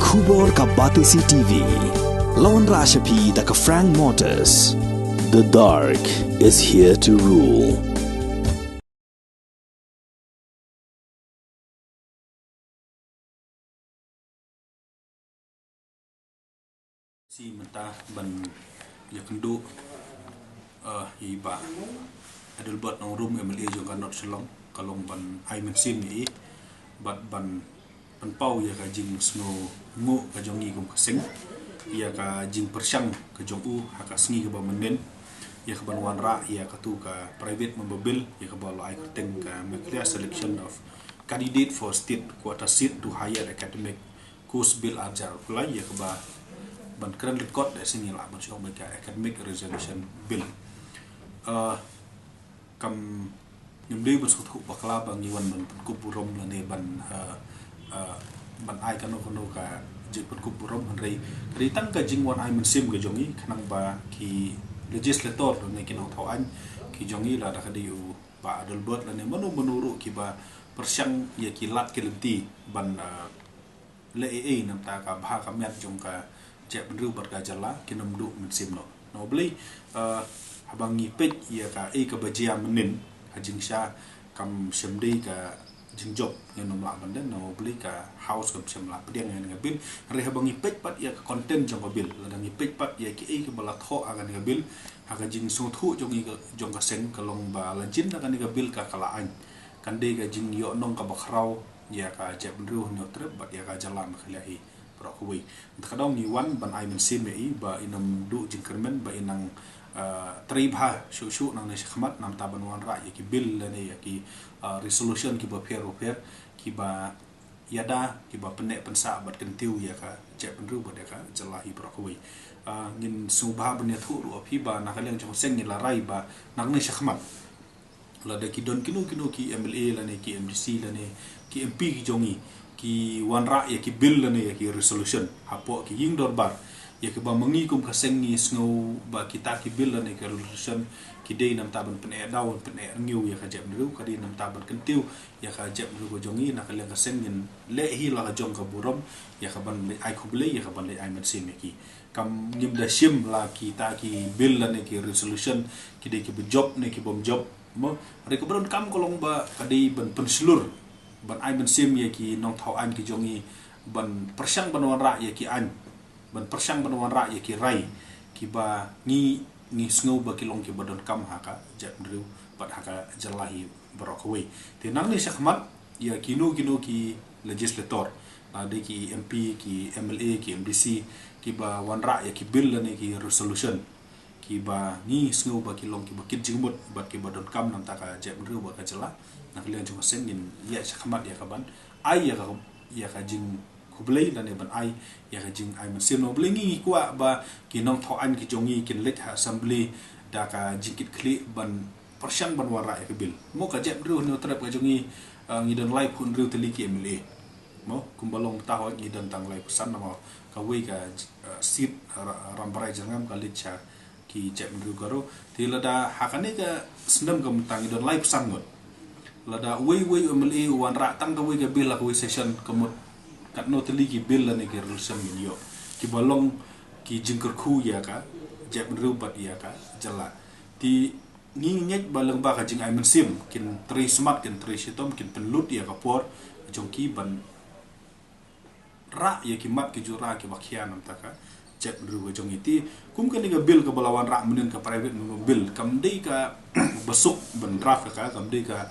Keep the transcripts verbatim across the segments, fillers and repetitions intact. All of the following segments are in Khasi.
Khubor ka Batesi T V. La wanrah sha phi da ka Frank Motors. The dark is here to rule. Shi mynta ban ïakynduh, eh, ïa i Bah Adelbert Nongrum, M L A jong ka North Shillong, ka long ban ai mynsiem ïa i bad ban pynpaw ïa ka jingsngewnguh ka jong i kum ka seng ïa ka jingpyrshang ka jong u ha ka sngi kaba mynnin, ïa ka ban wanrah ïa katu ka private member bill, ïa kaba la ai kyrteng ka Meghalaya Selection of Candidate for State Quota Seat to Higher Academic Course Bill ar hajar arphew lai, ïa kaba ban kren lyngkot da shisien lah ban shu ong ba ka Academic Reservation Bill. Eh, kam ngim dei ban sngewthuh bakla ba ngi wan ban pynkup burom lane ban, eh, eh, ban ai kano kano ka jingpynkup burom, hynrei ka dei tang ka jingwan ai mynsiem ka jong i, khnang ba ki legislator lane ki nongthaw aiñ ki jong i, lada ka dei u Bah Adelbert lane mano mano ruh kiba pyrshang ïa ki lad ki lynti ban, eh, leh ei ei namar ka bha ka miat jong ka jaitbynriew bad ka jylla, kin ym duh mynsiem noh. Namar balei, eh, haba ngi peit ïa kaei kaba jia mynnin ha jingshisha, kam shym dei ka jingjop, ngin ym lah ban ong, namar balei ka House kam shym la pdiang ïa kane ka bill. Hynrei haba ngi peit pat ïa ka content jong ka bill, lada ngi peit pat ïa kiei kiba la thoh ha kane ka bill, ha ka jingsngewthuh jong i ka, jong ka seng, ka long ba la jin da kane ka bill ka, ka la aiñ, kan dei ka jingïohnong kaba khraw ïa ka jaitbynriew Hynñiewtrep bad ïa ka jylla Meghalaya hi baroh kawei. Te ka daw ngi wan ban ai mynsiem ïa i ba in ym duh jingkyrmen, ba in nang, eh, trei bha shuh shuh nangne shakhmat namar ban wanrah ïa ki bill lane ïa ki, eh, resolution kiba pher bapher, kiba ïada, kiba pynneh pynsah bad kyntiew ïa ka jaitbynriew bad ïa ka jylla hi baroh kawei. Eh, ngin sngewbha ban ïathuh ruh ïa phi ba na ka liang jong ka seng ngi la rai ba nangne shakhmat, lada ki don kino kino ki M L A lane ki M D C lane ki M P ki jong i, ki wanrah ïa ki bill lane ïa ki resolution hapoh ki ïing dorbar, ïa kiba ma ngi kum ka seng ngi sngew ba kita ki bill lane ki resolution ki dei namar ban pyneh daw, pyneh rngiew ïa ka jaitbynriew, ka dei namar ban kyntiew ïa ka jaitbynriew ka jong i, na ka liang ka seng ngin leh hi la ka jong ka burom ïa ka ban leit ai khublei, ïa ka ban leit ai mynsiem ïa ki. Kam ngim da shim la kita ki bill lane ki resolution ki dei kiba jop ne ki bym jop, mo. Hynrei kaba donkam ka long ba ka dei ban pynshlur, ban ai mynsiem ïa ki nongthaw aiñ ki jong i, ban pyrshang ban wanrah ïa ki aiñ, ban pyrshang ban wanrah ïa ki rai kiba ngi, ngi sngew ba ki long kiba donkam ha ka jaitbynriew bad ha ka jylla hi baroh kawei. Te nangne shakhmat ïa kino kino ki legislator, lada dei ki M P, ki M L A, ki M D C, kiba wanrah ïa ki bill lane ki resolution kiba ngi sngew ba ki long kiba kit jingmut bad kiba donkam namar ka jaitbynriew bad ka jylla, na ka liang jong ka seng ngin ïaid shakhmat ïa ka ban ai ïa ka, ïa ka jingkhublei lane ban ai ïa ka jingai mynsiem. Namar balei ngi, ngi kwah ba ki nongthaw aiñ ki jong i kin leit ha assembly da ka jingkitkhlieh ban pyrshang ban wanrah ïa ka bill. Mo, ka jaitbynriew Hynñiewtrep ka jong i, eh, ngi don laiphew hynriew tylli ki M L A. Mo, kumba long mynta hoi ngi don tang laiphew san namar kawei ka, eh, seat Ra-, Rambrai Jyrngam ka leit sha ki jaitbynriew Garo. Te lada ha kane ka snem ka mynta ngi don laiphew san ngut, lada uwei uwei u M L A u wanrah tang kawei ka bill ha kawei session, ka mut katno tylli ki bill lane ki resolution ngin ïoh kiba long ki jingkyrkhu ïa ka jaitbynriew bad ïa ka jylla. Te ngi ngeit ba lyngba ka jingai mynsiem kin trei smat, kin trei shitom, kin pynlut ïa ka por jong ki ban rah ïa ki mat ki jura kiba khia namar ka jaitbynriew ka jong i. Te kum kane ka bill kaba la wanrah mynnin, ka private member bill, kam dei kaba suk ban draft ka, kam dei ka,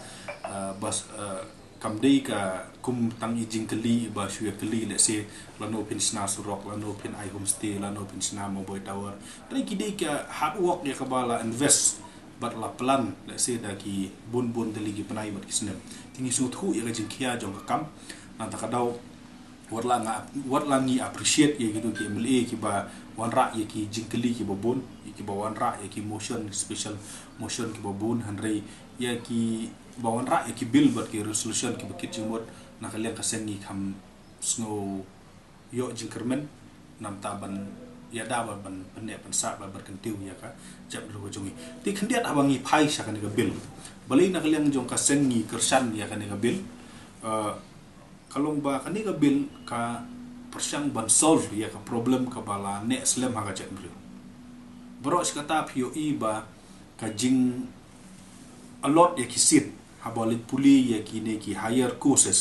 eh, bas, eh, kam dei ka kum tang i jingkylli ba shu ïa kylli, let's say, lano phin shna surok, lano phin ai homestay, lano phin shna mobile tower. Hynrei ki dei ka hard work ïa kaba la invest bad la plan, let's say, da ki bun bun tylli ki bnai bad ki snem. Te ngi sngewthuh ïa ka jingkhia jong ka kam. Nangta ka daw, wat la nga, wat la ngi appreciate ïa kitu ki M L A kiba wanrah ïa ki jingkylli kiba bun, ïa kiba wanrah ïa ki motion, special motion kiba bun, hynrei ïa kiba wanrah ïa ki bill bad ki resolution kiba kit jingmut, na ka liang ka seng ngi kham sngew ïoh jingkyrmen namar ban ïada bad ban pynneh pynsah bad ban kyntiew ïa ka jaitbynriew ka jong i. Te khyndiat haba ngi phai sha kane ka bill, balei na ka liang jong ka seng ngi kyrshan ïa kane ka bill? Eh, ka long ba kane ka bill ka pyrshang ban solve ïa ka problem kaba la neh slem ha ka jaitbynriew. Baroh shi katta phi ïohi ba ka jing allot ïa ki seat haba leit pule ïa kine ki higher courses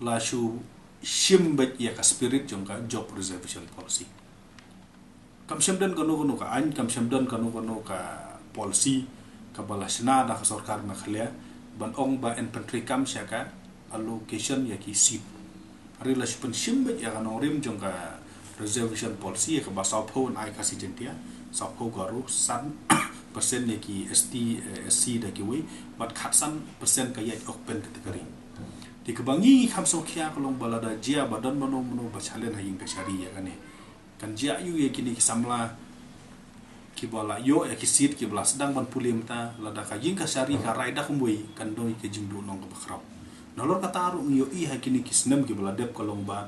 la shu shim beit ïa ka spirit jong ka job reservation policy. Kam shym don kano kano ka aiñ, kam shym don kano kano ka policy kaba la shna da ka sorkar Meghalaya ban ong ba yn pyntreikam sha ka allocation ïa ki seat. Hynrei la shu pynshim beit ïa ka nongrim jong ka reservation policy ïa kaba sawphew yn ai Khasi Jaiñtia, sawphew Garo, san percent ïa ki S T, eh, S C da kiwei, bad khatsan percent ka ïaid open category. Te kaba ngi kham sngewkhia ka long ba lada jia ba don mano mano ba challenge ha ïing kashari ïa kane, kan jia aiu ïa kine ki samla kiba la ïoh ïa ki seat kiba la sdang ban pule mynta, lada ka ïing kashari ka rai da kumwei, kan don ka jingduhnong kaba khraw. Nalor kata ruh ngi ïohi ha kine ki snem kiba la dep ka long ba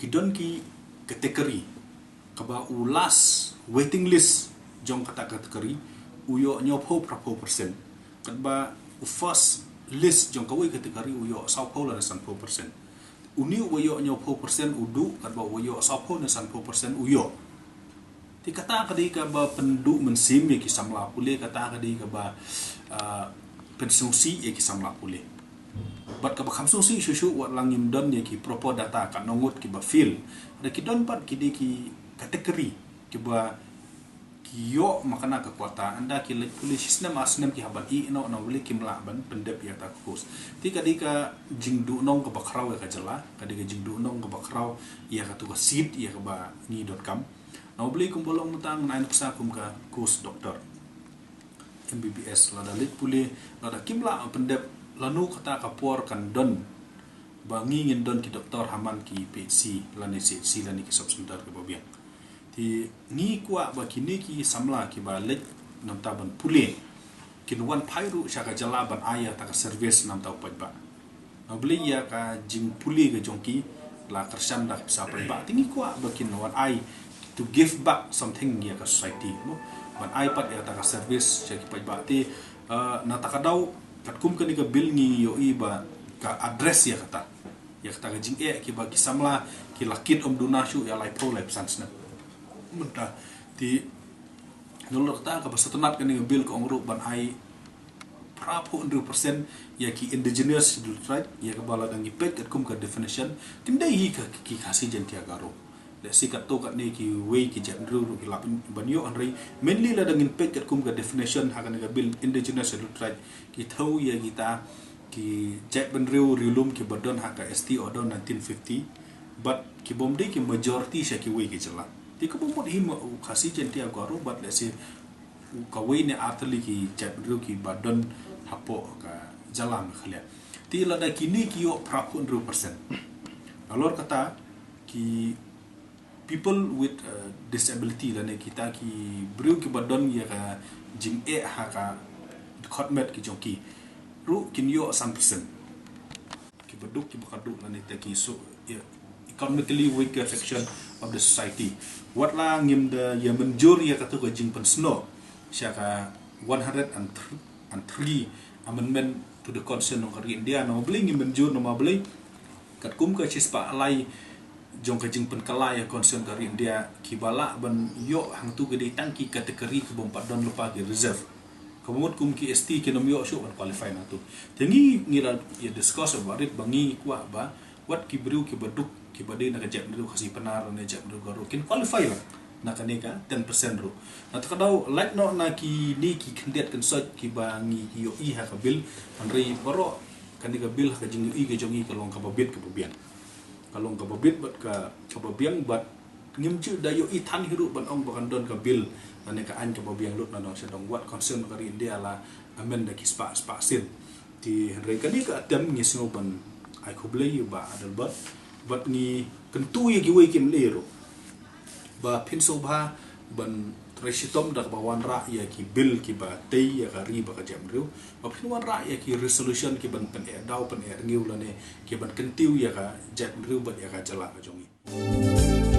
ki don ki category kaba u last waiting list jong kata category u ïoh hynñiewphew phraphew percent, katba u first list jong kawei category u ïoh sawphew lane sanphew percent. Une uba ïoh hynñiewphew percent u duh, katba uba ïoh sawphew ne sanphew percent u ïoh. Te kata ka dei kaba pynduh mynsiem ïa ki samla pule, kata ka dei kaba, ah, pynsngewsih ïa ki samla pule. Bad kaba kham sngewsih shuh shuh, wat la ngim don ïa ki proper data, katno ngut kiba fail. Lada ki don pat ki dei ki category kiba ki ïoh makna ka quota, ynda ki leit pule shi snem ar snem ki hap ban ïeh noh, na u lei kim lah ban pyndep ïa kata ka course. Te ka dei ka jingduhnong kaba khraw ïa ka jylla, ka dei ka jingduhnong kaba khraw ïa katu ka seat ïa kaba ngi donkam. Na u lei kumba long mynta ngan ai nuksa kum ka course doctor, M B B S, lada leit pule, lada kim lah pyndep, lano kata ka por kan don ba ngi ngin don ki doktor ha man ki P H C lane C H C lane ki sub center kiba biang. Te ngi kwah ba kine ki samla kiba leit na bynta ban pule kin wan phai ruh sha ka jylla ban ai ïa kata ka service na bynta u paidbah. Na u lei ïa ka jingpule ka jong ki la kyrshan da ka pisa paidbah. Te ngi kwah ba kin wan ai, to give back something ïa ka society, mo. Ban ai pat ïa kata ka service sha ki paidbah. Te, eh, na kata ka daw, katkum kane ka bill ngi ïohi ba ka address ïa kata, ïa kata ka jingeh kiba ki samla ki la kit ym duna shuh ïa laiphew laiphew san snem. Mynta te, nalor kata kaba sngewtynnat kane ka bill ka ong ruh ban ai phraphew hynriew percent ïa ki indigenous scheduled tribe, ïa kaba lada ngi peit katkum ka definition, kim dei hi ka, ki Khasi Jaiñtia Garo. Lehse katto katne kiwei ki jaitbynriew ruh ki lah ban ïoh, hynrei mainly lada ngin peit katkum ka definition ha kane ka bill indigenous scheduled tribe, ki thew ïa kita ki jaitbynriew riewlum kiba don ha ka S T Order nineteen fifty, bad ki bym dei ki majority sha kiwei ki jylla. Te kaba mut hi ma u Khasi Jaiñtia Garo bad lehse u kawei ne ar tylli ki jaitbynriew kiba don hapoh ka jylla Meghalaya. Te lada kine ki ïoh phraphew hynriew percent, nalor kata ki people with, uh, disability lane kita ki briew kiba don ïa ka jingeh ha ka dkhot met ki jong ki ruh kin ïoh san percent. Kiba duk, kiba khatduh lane kita ki so, ïa, economically weaker section of the society. Wat la ngim da ïa mynjur ïa katu ka jingpynsnoh sha ka one hundred and three amendment to the Constitution of ka ri India, namar balei ngim mynjur, namar balei katkum ka shispah lai jong ka jingpynkylla ïa Constitution ka ri India, kiba lah ban ïoh hangtu ka dei tang ki category ki bym pat don lypa, ki reserve. Kaba mut kum ki S T kin ym ïoh shuh ban qualify na tu. Te ngi, ngi la ïa discuss ba rit ba ngi kwah ba wat ki briew kiba duk, kiba dei na ka jaitbynriew Khasi Pnar ne jaitbynriew Garo kin qualify lang na kane ka ten percent ruh. Na kata ka daw, lait noh na kine ki khyndiat khynsoit kiba ngi ïohi ha ka bill, hynrei baroh kane ka bill ha ka jingïohi ka jong ngi ka long kaba bit kaba biang. Ka long kaba bit bad ka, kaba biang, bad ngim ju da ïohi than hi ruh ban ong ba kan don ka bill lane ka aiñ kaba biang lut na nong sha dong, wat Constitution ka ri India la amend da ki spah, spah sien. Te hynrei kane ka attempt ngi sngew ban ai khublei ïa u Bah Adelbert, bad ngi kyntu ïa kiwei ki M L A ruh ba phin sngewbha ban trei shitom da kaba wanrah ïa ki bill kiba tei ïa ka ri bad ka jaitbynriew, ba phin wanrah ïa ki resolution kiban pyneh daw pyneh rngiew lane kiban kyntiew ïa ka jaitbynriew bad ïa ka jylla ka jong ngi.